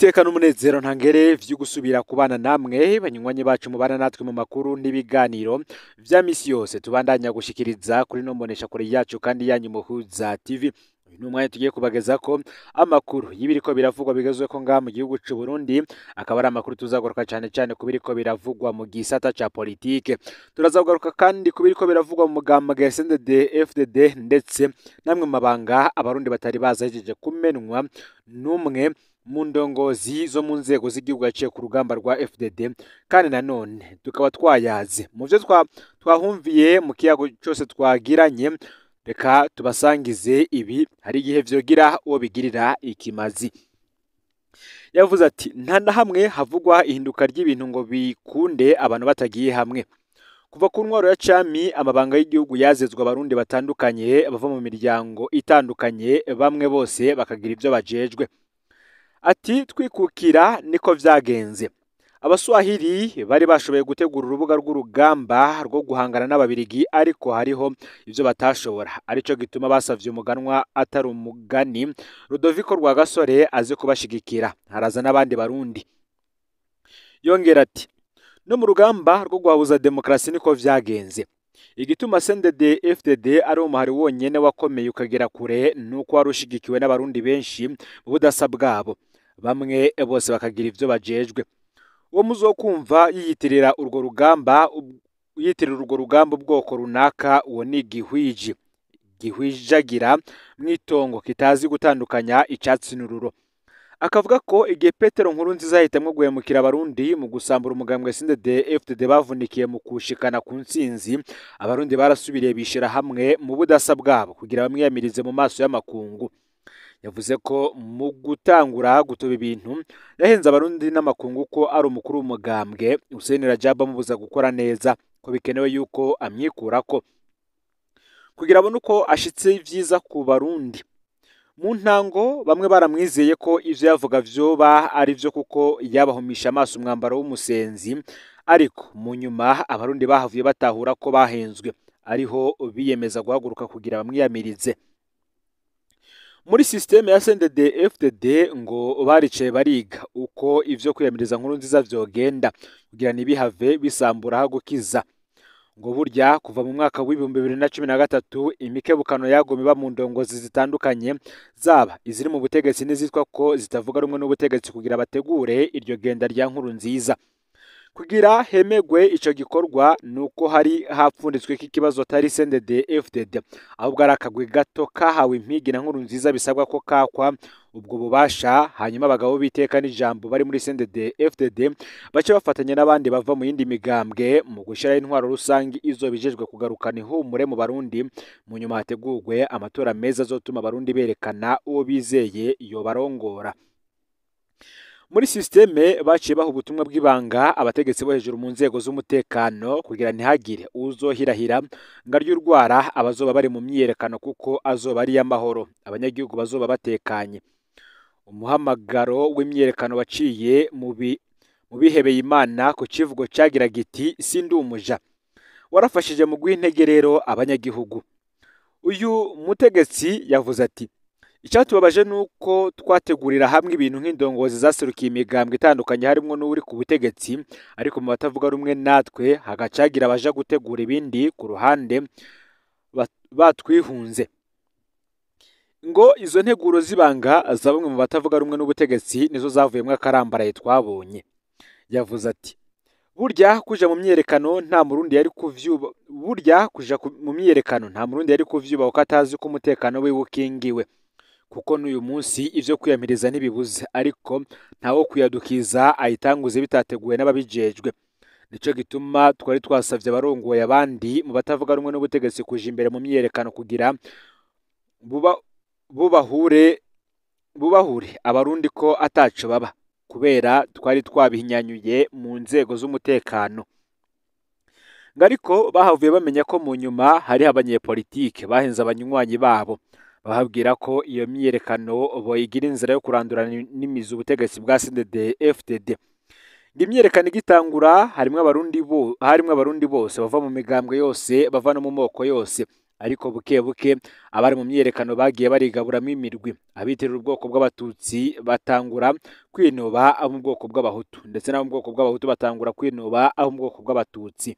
Niteka n'umunezero ntangere vyo gusubira kubana namwe banywanyi bacu mubana natwe mu makuru n'ibiganiro vya misi yose tubandanya gushikiriza kuri no mbonesha kure yacu kandi yanyu Muhuza TV. Uyu ni umwanya tugiye kubagezako amakuru y'ibiriko biravugwa bigezweko ngaha mu gihugu c'u Burundi, akaba ari amakuru tuzagaruka cane cane ku biriko biravugwa mu gisata ca politike. Turazagaruka kandi ku biriko biravugwa mu mugambwe SNDD FDD ndetse namwe mu mabanga abarundi batari bazahejeje kumenwa n'umwe mu ndongozi zo mu nzego z'igihugu yaciye ku rugamba rwa FDD, kandi nanone tukaba twayaze mu vyo twahumviye mu kiyago cose twagiranye. Reka tubasangize ibi, hari igihe vyogira uwo bigirira ikimazi. Yavuze ati nta na hamwe havugwa ihinduka ry'ibintu ngo bikunde abantu batagiye hamwe. Kuva ku ntwaro ya cami, amabanga y'igihugu yazezwa abarundi batandukanye bava mu miryango itandukanye, bamwe bose bakagira ivyo bajejwe. Ati twikukira niko vyagenze. Abaswahili bari bashoboye gutegura urubuga rw'urugamba rwo guhangana n'ababirigi, ariko hariho ivyo batashobora, arico gituma basavye umuganwa atari umugani Rudoviko Rwagasore aze kubashigikira, haraza n'abandi barundi. Yongera ati no mu rugamba rwo guhabuza demokarasi niko vyagenze. Igituma CNDD FDD ari umuhari wonyene wakomeye ukagera kure nuko wari ushigikiwe n'abarundi benshi mu budasa bwabo, bamwe bose bakagira ivyo bajejwe. Uwo muzokumva yiyitirira urwo rugamba yiyitirira urwo rugamba ubwoko runaka, uwo ni gihwiji gihwijagira mw'itongo kitazi gutandukanya icatsi n'ururo. Akavuga ko igihe Petero Nkurunziza yahitamwo guhemukira abarundi mu gusambura umugambwe CNDD FDD bavunikiye mu kuwushikana ku ntsinzi, abarundi barasubiriye bishira hamwe mu budasa bwabo kugira bamwiyamirize mu maso y'amakungu. Yavuze ko mu gutangura gutoba ibintu yahenze abarundi n'amakungu ko ari umukuru w'umugambwe Hussein Rajab amubuza gukora neza, ko bikenewe yuko amwikurako kugira abone uko ashitse ivyiza ku barundi. Mu ntango bamwe baramwizeye ko ivyo yavuga vyoba ari vyo kuko yabahumisha amaso umwambaro w'umusenzi, ariko mu nyuma abarundi bahavuye batahura ko bahenzwe, ariho biyemeza guhaguruka kugira bamwiyamirize. Muri systeme ya CNDD FDD ngo baricaye bariga uko ivyo kwiyamiriza Nkurunziza vyogenda kugira ntibihave bisambura aho gukiza. Ngo burya kuva mu mwaka w'2013 imikebukano yagomye iba mu ndongozi zitandukanye, zaba iziri mu butegetsi n'izitwa ko zitavuga rumwe n'ubutegetsi, kugira bategure iryo genda rya Nkurunziza. Kugira hemegwe ico gikorwa nuko hari hapfunditswe ko ikibazo atari CNDD FDD, ahubwo ari akagwi gato kahawe impigi na Nkurunziza bisabwa ko kakwa ubwo bubasha, hanyuma abagabo b'iteka n'ijambo bari muri CNDD FDD bace bafatanya n'abandi bava mu yindi migambwe mu gushiraho intwaro rusangi izobijejwe kugarukana ihumure mu barundi, mu nyuma hategurwe amatora meza azotuma abarundi berekana uwo bizeye yobarongora. Muri systeme baciye baha ubutumwa bw'ibanga abategetsi bo hejuru mu nzego z'umutekano kugira ntihagire uzohirahira ngo arye urwara abazoba bari mu myiyerekano, kuko azoba ari iy'amahoro, abanyagihugu bazoba batekanye. Umuhamagaro w'imyiyerekano waciye mu bihebeye Imana ku kivugo cagira giti sindi umuja, warafashije mu guha intege rero abanyagihugu. Uyu mutegetsi yavuze ati icyatubabaje nuko twategurira hamwe ibintu nk'indongozi zaserukiye imigambwe itandukanye harimwo n'uri ku butegetsi, ariko mu batavuga rumwe natwe hagacagira abaja gutegura ibindi ku ruhande batwihunze. Ngo izo nteguro z'ibanga za bamwe mu batavuga rumwe n'ubutegetsi nizo zavuyemwo akarambaraye twabonye. Yavuze ati burya kuja mu myiyerekano nta murundi yari kuvyuba, burya kuja mu myiyerekano nta murundi yari kuvyuba kuko atazi ko umutekano wiwe ukingiwe, kuko n'uyu munsi ivyo kwiyamiriza ntibibuze, ariko ntawo kwiyadukiza ayitanguze bitateguwe n'ababijejwe. Nico gituma twari twasavye abarongoye abandi mu batavuga rumwe n'ubutegetsi kuja imbere mu myiyerekano kugira bubahure abarundi ko ataco baba, kubera twari twabihinyanyuye mu nzego z'umutekano. Ngo ariko bahavuye bamenya ko mu nyuma hariho abanyepolitike bahenze abanywanyi babo, bababwira ko iyo myiyerekano boyigira inzira yo kurandurana n'imizi ubutegetsi bwa CNDD FDD. Ngo imyiyerekano igitangura harimwo abarundi bose bava mu migambwe yose, bava no mu moko yose, Ariko buke buke abari mu myiyerekano bagiye barigaburamo imirwi, abitirira ubwoko bw'abatutsi batangura kwinoba abo mu bwoko bw'abahutu, ndetse n'abo mu bwoko bw'abahutu batangura kwinoba abo mu bwoko bw'abatutsi.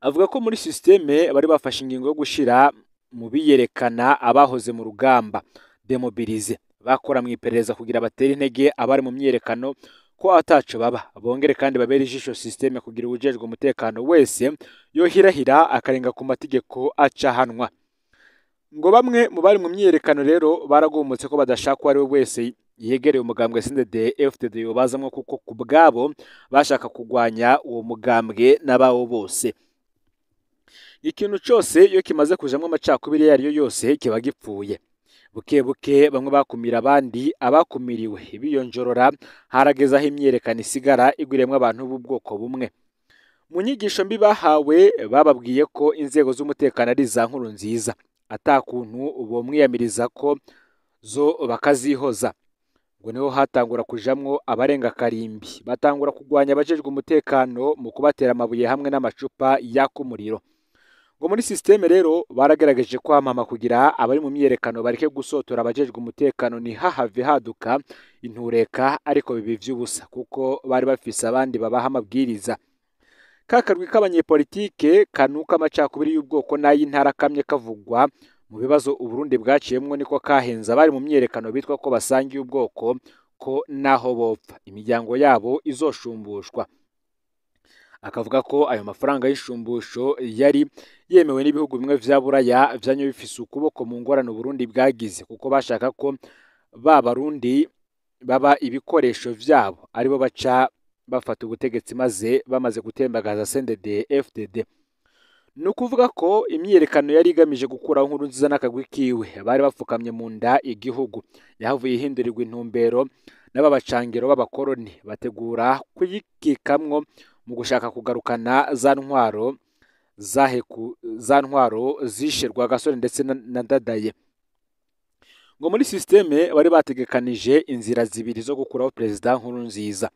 Avuga ko muri système bari bafashe ingingo yo gushira mu biyerekana abahoze mu rugamba démobilisés, bakora mu iperereza kugira batere intege abari mu myiyerekano ko ataco baba, bongere kandi babere ijisho système kugira uwujejwe umutekano wese yohirahira akarenga ku mategeko acahanwa. Ngo bamwe mu bari mu myiyerekano rero baragomotse ko badashaka uwo ari we wese yegereye umugambwe CNDD FDD yobazamwo, kuko ku bwabo bashaka kugwanya uwo mugambwe n'abawo bose. Ikintu cose iyo kimaze kujamwo amacakubiri ayo ariyo yose kiba gipfuye. Buke buke bamwe bakumira abandi, abakumiriwe biyonjorora, harageze aho imyiyerekano isigara igwiriyemwo abantu b'ubwoko bumwe. Mu nyigisho mbi bahawe bababwiye ko inzego z'umutekano ari iza Nkurunziza, ata kuntu bomwiyamiriza ko zo bakazihoza. Ngo niho hatangura kujamwo abarenga karimbi, batangura kugwanya abajejwe umutekano mu kubatera amabuye hamwe n'amacupa yaka umuriro. Ngo muri système rero baragerageje kwamama kugira abari mu myiyerekano bareke gusotora abajejwe umutekano ntihahave haduka intureka, ariko bibi vy'ubusa kuko bari bafise abandi babaha amabwiriza. Ka karwi k'abanyepolitike kanuka amacakubiri y'ubwoko n'ay'intara kamye kavugwa mu bibazo Uburundi bwaciyemwo, niko kahenze abari mu myiyerekano bitwa ko basangiye ubwoko, ko naho bopfa imiryango yabo izoshumbushwa. Akavuga ko ayo mafaranga y'ishumbusho yari yemewe n'ibihugu bimwe vya Buraya vyanywe bifise ukuboko mu ngorane Uburundi bwagize, kuko bashaka ko ba Barundi baba ibikoresho vyabo, aribo baca bafata ubutegetsi maze bamaze gutembagaza CNDD FDD. Ni ukuvuga ko imyiyerekano yari igamije gukuraho Nkurunziza n'akagwi kiwe bari bapfukamye mu nda igihugu, yahavuye ihindurirwa intumbero n'ababacangero b'abakoroni bategura kuyikikamwo mu gushaka kugarukana za ntwaro zaheku, za ntwaro zishe Rwagasore ndetse na Ndadaye. Ngo muri système bari bategekanije inzira zibiri zo gukuraho Perezida Nkurunziza.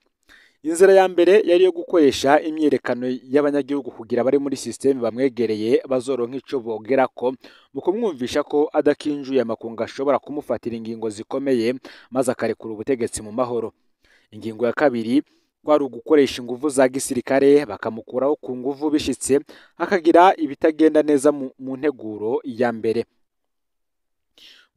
Inzira ya mbere yari iyo gukoresha imyiyerekano y'abanyagihugu kugira abari muri système bamwegereye bazoronka ico bogerako mu kumwumvisha ko adakinjuye amakungu ashobora kumufatira ingingo zikomeye maze akarekura ubutegetsi mu mahoro. Ingingo ya kabiri kwari ugukoresha inguvu za gisirikare bakamukuraho ku nguvu bishitse hakagira ibitagenda neza mu nteguro ya mbere.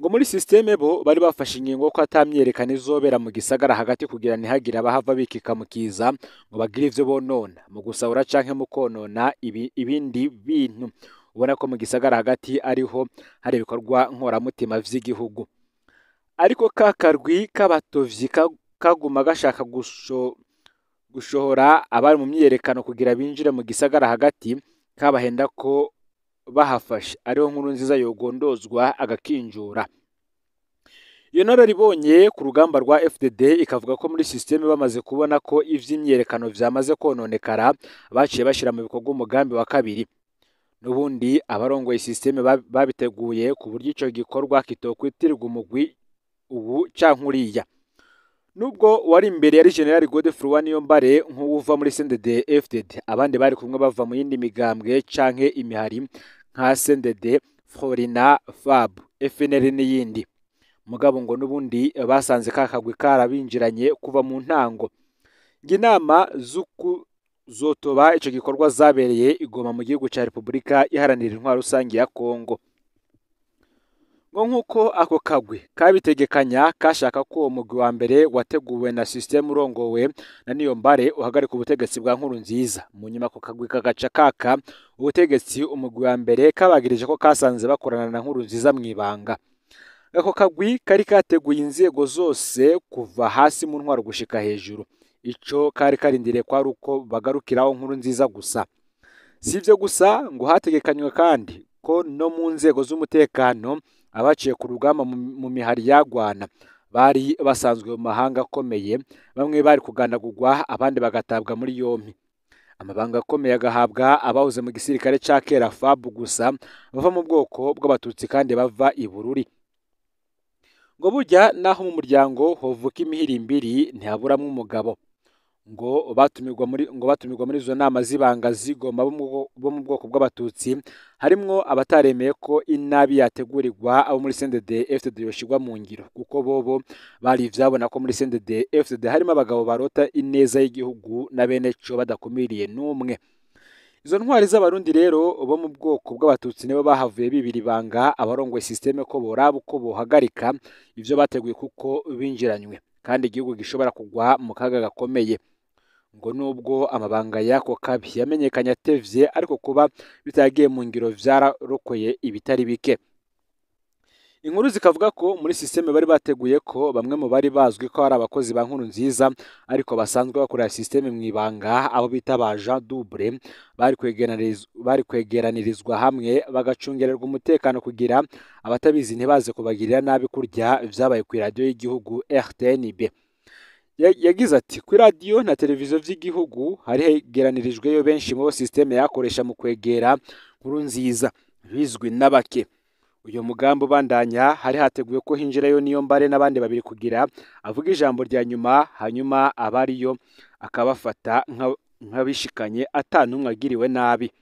Ngo muri système bo bari bafashe ingingo ko ata myiyerekano izobera mu gisagara hagati kugira ntihagire abahava bikika mu kiza ngo bagire ivyo bonona mu gusahura canke mu konona ibindi bintu. Ubona ko mu gisagara hagati ariho hari ibikorwa nkoramutima vy'igihugu. Ariko ka karwi k'abatovyi kaguma gashaka gushohora abari mu myiyerekano kugira binjire mu gisagara hagati, kabahenda ko bahafashe ariho Nkurunziza yogondozwa agakinjura. Iyo nararibonye ku rugamba rwa FDD ikavuga ko muri système bamaze kubona ko ivy'imyiyerekano vyamaze kononekara, baciye bashira mu bikorwa umugambi wa kabiri. N'ubundi abarongoye système babiteguye ku buryo ico gikorwa kitokwitirwa umugwi ubu canke uriya. Nubwo wari imbere yari General Godefroid Niyombare nk'uwuva muri CNDD FDD, abandi bari kumwe bava mu yindi migambwe canke imihari nka CNDD, Frolina, FAB, FNL n'iyindi. Mugabo ngo n'ubundi basanze ka kagwi karabinjiranye kuva mu ntango. Inama z'ukuzotoba ico gikorwa zabereye i Goma mu gihugu ca Repubulika Iharanira Intwaro Rusangi ya Kongo. Ngo nk'uko ako kagwi kabitegekanya, kashaka ko uwo mugwi wa mbere wateguwe na système urongowe na Niyombare uhagarika ubutegetsi bwa Nkurunziza. Mu nyuma ako kagwi kagaca kaka ubutegetsi umugwi wa mbere kabagirije ko kasanze bakorana na Nkurunziza mw'ibanga. Ako kagwi kari kateguye inzego zose kuva hasi mu ntwaro gushika hejuru. Ico kari karindiriye kwari uko bagarukiraho Nkurunziza gusa. Si ivyo gusa, ngo hategekanywe kandi ko no mu nzego z'umutekano abaciye ku rugamba mu mihari yagwana bari basanzwe mu mahanga akomeye, bamwe bari kugandagurwa abandi bagatabwa muri yompi. Amabanga akomeye agahabwa abahoze mu gisirikare ca kera FAB gusa, bava mu bwoko bw'abatutsi kandi bava i Bururi. Ngo burya naho mu muryango hovuka imihirimbiri ntihaburamwo umugabo. Ngo batumirwa muri izo nama z'ibanga zigoma bo mu bwoko bw'Abatutsi, harimwo abataremeye ko inabi yategurirwa abo muri CNDD FDD yoshirwa mu ngiro, kuko bobo bari ivyabona ko muri CNDD FDD harimo abagabo barota ineza y'igihugu na bene co badakumiriye n'umwe. Izo ntwari z'Abarundi rero bo mu bwoko bw'Abatutsi nibo bahavuye bibira ibanga abarongoye système ko boraba uko bohagarika ivyo bateguye, kuko binjiranywe kandi igihugu gishobora kugwa mu kaga gakomeye. Ngo nubwo amabanga y'ako kabi yamenyekanye atevye, ariko kuba bitagiye mu ngiro vyararokoye ibitari bike. Inkuru zikavuga ko muri système bari bateguye ko bamwe mu bari bazwi ko ari abakozi ba Nkurunziza ariko basanzwe bakorera système mu ibanga, abo bita ba agent double, bari kwegeranirizwa hamwe bagacungererwa umutekano kugira abatabizi ntibaze kubagirira nabi kurya vyabaye ku iradiyo y'igihugu RTNB. Yagize ati: "Kuri radiyo na televiziyo vy'igihugu hari hegeranirijweyo benshi mu bo système yakoresha mu kwegera Nkurunziza, bizwi n'abake. Uyu mugambi ubandanya, hari hateguwe ko hinjirayo Niyombare n'abandi babiri kugira avuge ijambo rya nyuma, hanyuma abariyo akabafata nk'abishikanye ata n'umwe agiriwe nabi."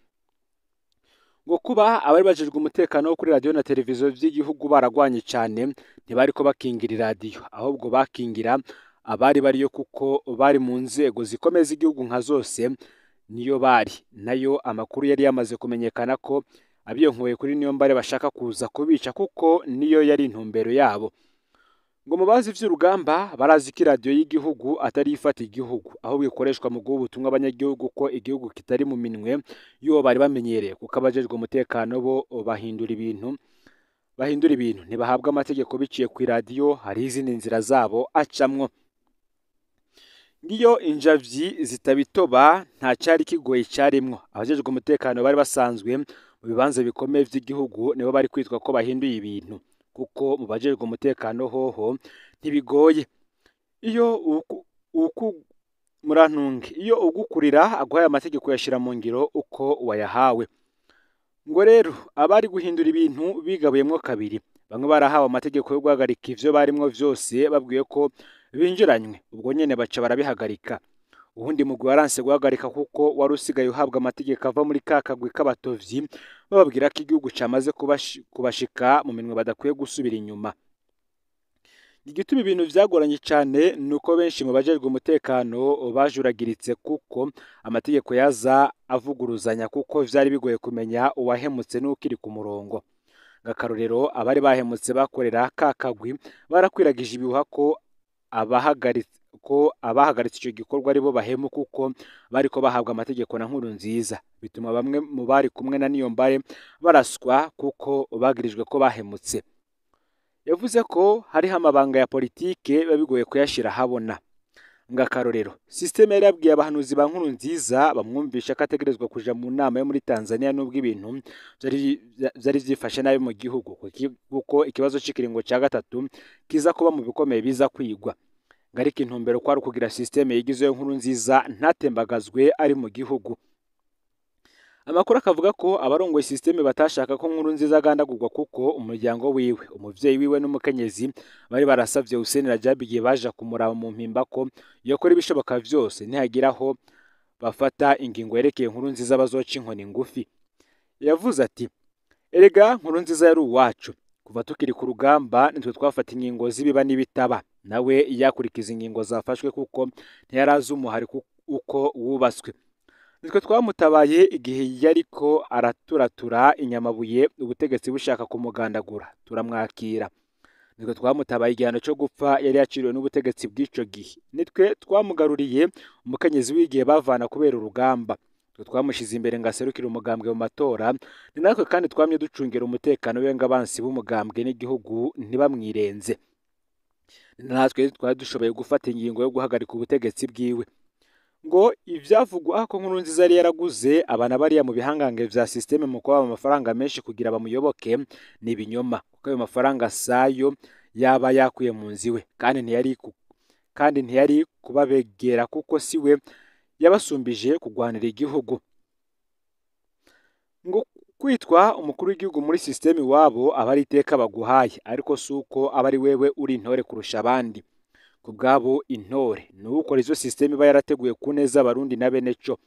Ngo kuba abari bajejwe umutekano wo kuri radiyo na televiziyo vy'igihugu baragwanye cane, ntibariko bakingira iradiyo, ahubwo bakingira abari bariyo, kuko bari mu nzego zikomeye z'igihugu nka zose niyo bari nayo. Amakuru yari yamaze kumenyekana ko abiyonkoye kuri Niyombare bashaka kuza kubica, kuko niyo yari intumbero yabo. Ngo mu bazi ivy'urugamba barazi ko iradiyo y'igihugu atari ifata igihugu, ahubwo ikoreshwa mu guha ubutumwa abanyagihugu ko igihugu kitari mu minwe y'uwo bari bamenyereye, kuko abajejwe umutekano bo bahindura ibintu ntibahabwa amategeko biciye ku iradiyo, hariho izindi nzira zabo acamwo. Ngiyo injavyi zitabitoba, nta cyari kigoye cyarimwo. Abajejwe umutekano bari basanzwe mu bibanza bikomeye vy'igihugu nibo bari kwitwa ko bahinduye ibintu, kuko mu bajejwe umutekano hoho ntibigoye. Iyo uku murantunge, iyo ugukurira aguhaye amategeko yashira mu ngiro uko wayahawe. Ngo rero abari guhindura ibintu bigabuyemwo kabiri: bamwe barahawe amategeko yo guhagarika ivyo barimwo vyose, babwiwe ko binjiranywe, ubwo nyene baca barabihagarika. Uwundi mugwi waranse guhagarika kuko wari usigaye uhabwa amategeko ava muri ka kagwi k'abatovyi, bababwira ko igihugu camaze kubashika mu minwe, badakwiye gusubira inyuma. Igituma ibintu vyagoranye cane ni uko benshi mu bajejwe umutekano bajuragiritse, kuko amategeko yaza avuguruzanya, kuko vyari bigoye kumenya uwahemutse n'ukiri ku murongo. Ng'akarorero, abari bahemutse bakorera ka kagwi barakwiragije ibihuha ko abahagaritse ico gikorwa aribo bahemu, kuko bariko bahabwa amategeko na Nkurunziza, bituma bamwe mu bari kumwe na Niyombare baraswa kuko bagirijwe ko bahemutse. Yavuze ko hariho amabanga ya politike biba bigoye kuyashira ahabona. Ng'akarorero, système yari yabwiye abahanuzi ba Nkurunziza bamwumvisha ko ategerezwa kuja mu nama yo muri Tanzania nubwo ibintu vyari vyifashe nabi mu gihugu, kuko ikibazo c'ikiringo ca gatatu kiza kuba mu bikomeye biza kwigwa. Ngo ariko intumbero kwari ukugira système yigizeyo Nkurunziza ntatembagazwe ari mu gihugu. Amakuru akavuga ko abarongoye système batashaka ko Nkurunziza agandagurwa, kuko umuryango wiwe, umuvyeyi wiwe n'umukenyezi, bari barasavye Hussein Rajab igihe baja kumuraba mu Mpimba ko yokora ibishoboka vyose nihagira aho bafata ingingo yerekeye Nkurunziza bazoca inkoni ngufi. Yavuze ati: "Erega Nkurunziza yari uwacu kuva tukiri ku rugamba, nitwe twafata ingingo z'ibiba n'ibitaba, nawe yakurikiza ingingo zafashwe kuko ntiyarazi umuhari uko wubatswe. Nitwe twamutabaye igihe yariko araturatura inyamabuye ubutegetsi bushaka kumugandagura, turamwakira. Nitwe twamutabaye igihano cyo gupfa yari yaciriwe n'ubutegetsi bw'ico gihe. Nitwe twamugaruriye umukenyezi w'igihe bavana kubera urugamba. Twe twamushize imbere ngo aserukire umugambwe mu matora. Ni natwe kandi twamye ducungira umutekano we ngo abansi b'umugambwe n'igihugu ntibamwirenze. Ni natwe twari dushoboye gufata ingingo yo guhagarika ubutegetsi bwiwe." Ngo ivyavugwa ko Nkurunziza yari yaraguze abana bariya mu bihangange vya système mu kubaha amafaranga menshi kugira bamuyoboke ni ibinyoma, kuko ayo mafaranga sayo yaba yakuye mu nzu iwe, kandi ntiyari kubabegera kuko siwe yabasumbije kugwanira igihugu. Ngo kwitwa umukuru w'igihugu muri système iwabo aba ari iteka baguhaye, ariko si uko aba ari wewe uri intore kurusha abandi. Ku bwabo intore ni ukora izo systeme iba yarateguye ku neza abarundi na bene co.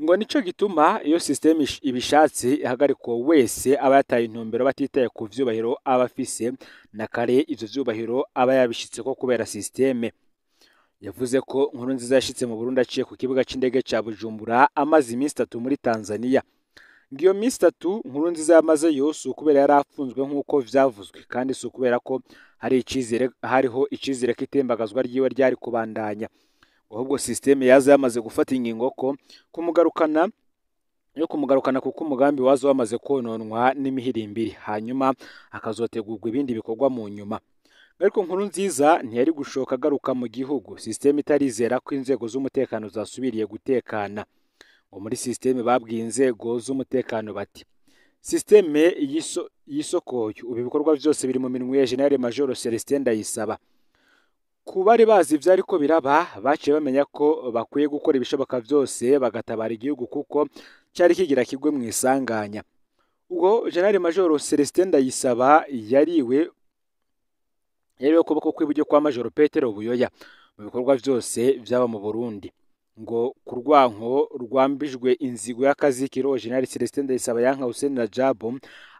Ngo nico gituma iyo systeme ibishatse ihagarikwa wese aba yataye intumbero batitaye ku vyubahiro aba afise, na kare ivyo vyubahiro aba yabishitseko kubera systeme. Yavuze ko Nkurunziza yashitse mu Burundi aciye ku kibuga c'indege ca Bujumbura amaze iminsi 3 muri Tanzania. Ngiyo minsi 3 Nkurunziza yamaze yose ukubera yari afunzwe nk'uko vyavuzwe, kandi si ukubera ko hari icizere, hariho icizere ko itembagazwa ryiwe ryari kubandanya. Ahubwo systeme yaza yamaze gufata ingingo ko kumugarukana yo kumugarukana kuko umugambi waza wamaze kononwa n'imihirimbiri, hanyuma hakazotegurwa ibindi bikorwa mu nyuma. Ariko Nkurunziza ntiyari gushoka agaruka mu gihugu systeme itarizera ko inzego z'umutekano zasubiriye gutekana. Ngo muri systeme babwiye inzego z'umutekano bati systeme yisokoye, ubu ibikorwa byose biri mu minwe ya General Major Celestin Ndayisaba. Ku bari bazi ivyariko biraba baciye bamenya ko bakwiye gukora ibishoboka byose bagatabara igihugu kuko cyari kigira kigwe mu isanganya. Ubwo General Major Celestin Ndayisaba yariwe kuboko kw'iburyo kwa Major Petero Buyoya mu bikorwa byose byaba mu Burundi. Ngo kurwanko rwambijwe inzigo y'akazikiro General Celestin Ndayisaba yanka Hussein Rajab,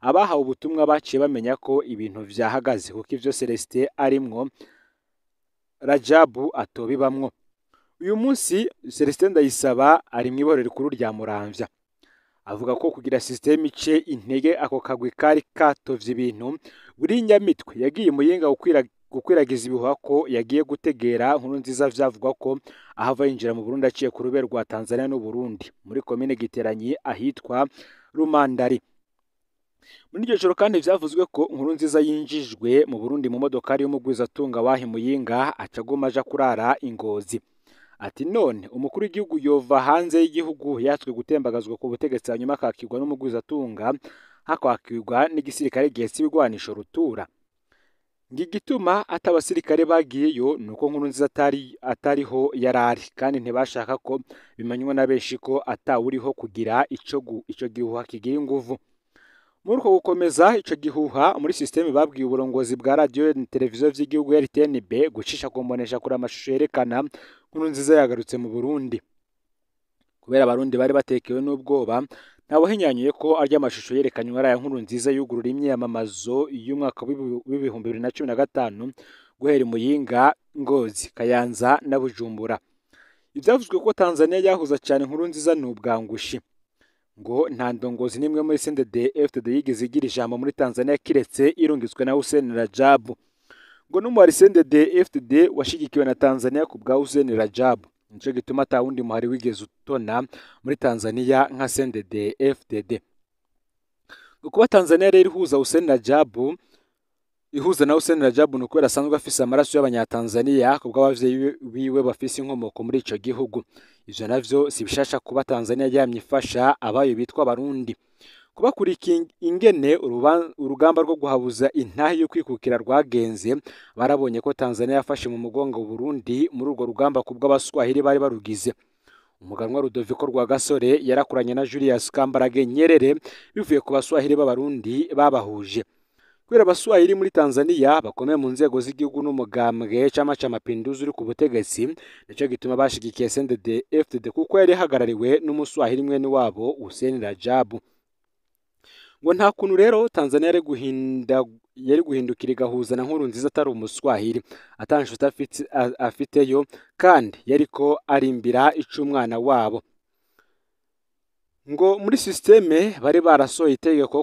abahawe ubutumwa baciye bamenya ko ibintu vyahagaze kuko ivyo Celestin arimwo Rajab atobibamwo. Uyu munsi Celestin Ndayisaba ari mw'iborero rikuru rya Muramvya. Avuga ko kugira systeme ice intege ako kagwi kari katovye ibintu, buri nyamitwe yagiye Muyinga gukwiragiza ibihuha ko yagiye gutegera Nkurunziza, vyavugwa ko ahava yinjira mu Burundi aciye ku rube rwa Tanzania n'u Burundi muri komine Giteranyi ahitwa Rumandari. Muri iryo joro kandi vyavuzwe ko Nkurunziza yinjijwe mu Burundi mu modokari y'umugwizatunga wahi Muyinga, acaguma aja kurara Ingozi. Ati none umukuru w'igihugu yova hanze y'igihugu yatswe gutembagazwa ku butegetsi hanyuma akakirwa n'umugwizatunga, hakwakirwa n'igisirikare gihetse ibigwanisho rutura. Ngigituma atabasirikare bagiyeyo nuko Nkurunziza atariho yarari, kandi ntibashaka ko bimanywa na benshi ko atawuriho kugira ico gihuha kigira inguvu. Muri uko gukomeza ico gihuha muri systeme babwiye uburongozi bwa radio na televiziyo vy'igihugu RTNB gucisha kumbonesha kuri amashusho yerekana Nkurunziza yagarutse mu Burundi. Kubera abarundi bari batekewe n'ubwoba, ntawahinyanyuye ko arya amashusho yerekanywe ari aya Nkurunziza yugurura imyiyamamazo y'umwaka w'2015 guhera Muyinga, Ngozi, Kayanza na Bujumbura. Ivyavuzwe ko Tanzania yahuza cyane Nkurunziza n'ubwangushi. Ngo nta ndongozi nimwe muri CNDD FDD yigeze igira ijambo muri Tanzania kiretse irungitswe na Hussein Rajab. Ngo n'umuhari CNDD FDD washigikiwe na Tanzania ku bwa Hussein Rajab. Nico gituma ata wundi muhari wigeze utona muri Tanzania nka CNDD FDD. Ngo kuba Tanzania rero ihuza Hussein Rajab ihuza na Hussein Rajab ni ukubera asanzwe afise amaraso y'abanyatanzania ku bw'abavyeyi biwe bafise inkomoko muri ico gihugu. Ivyo navyo si bishasha kuba Tanzania yamye ifasha abayo bitwa abarundi. Kubakurika ingene urugamba rwo guhabuza intahe yo kwikukira rwagenze, barabonye ko Tanzania yafashe mu mugongo Burundi muri urwo rugamba ku bw'abaswahili bari barugize. Umuganwa Rudoviko Rwagasore yarakuranye na Julius Kambarage Nyerere bivuye ku baswahili b'abarundi babahuje. Kubera abaswahili muri Tanzania bakomeye mu nzego z'igihugu n'umugambwe Chama cha Mapinduzi uri ku butegetsi, nico gituma bashigikiye CNDD FDD kuko yari ihagarariwe n'umuswahili mwene wabo Hussein Rajab. Ngo nta kuntu rero Tanzania yari guhindukira igahuza na Nkurunziza atari umuswahili, atanshuti afiteyo, kandi yariko arimbira ic'umwana wabo. Ngo muri systeme bari barasohoye itegeko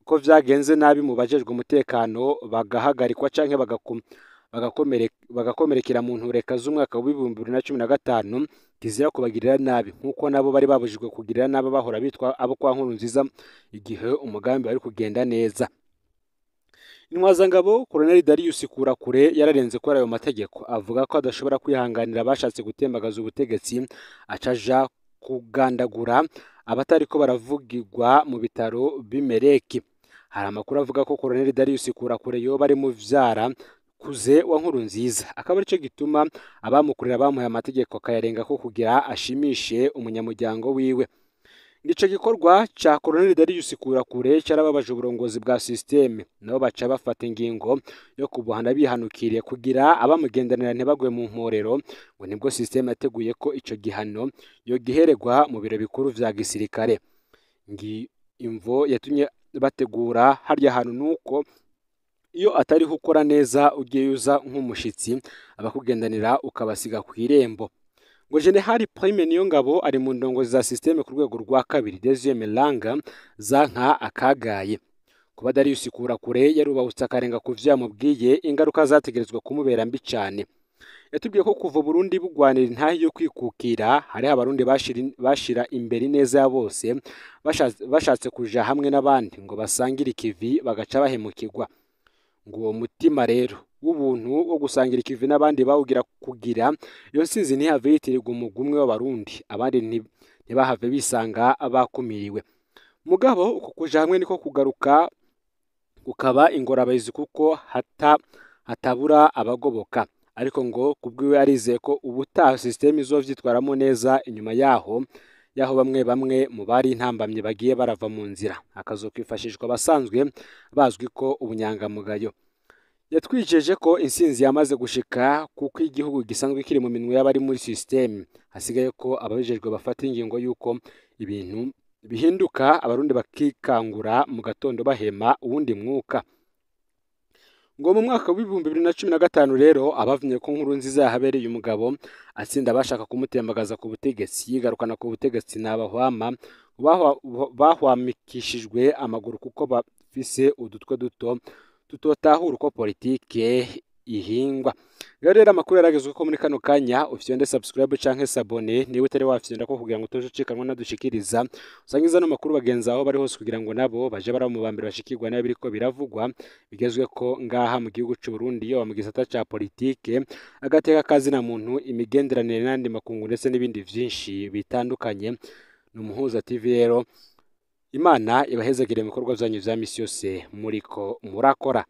ko vyagenze nabi mu bajejwe umutekano bagahagarikwa canke bagakomerekera mu ntureka z'umwaka w'2015 kizira kubagirira nabi, nkuko nabo bari babujijwe kugirira nabi bahora bitwa abo kwa Nkurunziza igihe umugambi wari kugenda neza. Intwazangabo Colonel Darius Kurakure yararenze kuri ayo mategeko, avuga ko adashobora kwihanganira abashatse gutembagaza ubutegetsi, acaja kugandagura abatariko baravugirwa mu bitaro b'imereki. Hari amakuru avuga ko Colonel Darius Kurakure yoba ari muvyara kuze wa Nkurunziza, akaba arico gituma abamukurira bamuhaye amategeko akayarenga ko kugira ashimishe umunyamuryango wiwe. Ico gikorwa ca Colonel Darius Kurakure carababaje uburongozi bwa systeme, nabo baca bafata ingingo yo kubuhana bihanukiriye kugira abamugendanira ntibagwe mu mporero. Ngo nibwo systeme yateguye ko ico gihano yo giheregwa mu biro bikuru vya gisirikare. Ngi imvo yatumye bategura harya hantu nuko iyo atariho ukora neza ugiye uza nk'umushitsi abakugendanira ukabasiga ku irembo. Ngo General Prime Niyongabo ari mu ndongozi za systeme ku rwego rwa kabiri deuxième rang zanka akagaye. Kuba Darius Kurakure yarubahutse akarenga ku vyo yamubwiye, ingaruka zategerezwa kumubera mbi cane. Yatubwiye ko kuva Burundi bugwanira intahe yo kwikukira, hariho abarundi bashira imbere ineza ya bose, bashatse kuja hamwe n'abandi ngo basangire ikivi bagaca bahemukirwa. Ngo uwo mutima rero w'ubuntu wo gusangira ikivi n'abandi bawugira kugira iyo nsinzi ntihave yitirirwa umugwi umwe w'abarundi, abandi ntibahave bisanga bakumiriwe. Mugabo uku kuja hamwe niko kugaruka kukaba ingorabahizi kuko hatabura abagoboka. Ariko ngo kubwiwe arizeye ko ubutaha systeme izovyitwaramo neza inyuma yaho bamwe bamwe mu bari intambamye bagiye barava mu nzira, hakazokwifashishwa abasanzwe bazwi ko ubunyangamugayo. Yatwijeje ko insinzi yamaze gushika kuko igihugu gisanzwe kiri mu minwe y'abari muri systeme, hasigaye ko ababijejwe bafata ingingo y'uko ibintu bihinduka, abarundi bakikangura mu gatondo bahema uwundi mwuka. Ngo mu mwaka w'2015 rero abavumye ko Nkurunziza yahabereye umugabo atsinda abashaka kumutembagaza ku butegetsi, yigarukana ku butegetsi n'abahwama bahwamikishijwe amaguru kuko bafise udutwe duto tutotahura uko politike ihingwa. Rero amakuru yaragezwe ko muri kano kanya ufyonde subscribe canke s'abonner niba utari wafyonda ko kugira ngo utoje ucikanwa nadushikiriza, usangiza no makuru bagenzi aho bari hose kugira ngo nabo baje baramubambira bashikirwa nayo biriko biravugwa bigezwe ko ngaha mu gihugu c'u Burundi, yo mu gisata ca politike, agateka kazi na muntu, imigenderanire n'andi makungu ndetse n'ibindi vyinshi bitandukanye. Ni Umuhuza TV rero, Imana ibahezagire mu bikorwa vyanyu vya misi yose muriko murakora.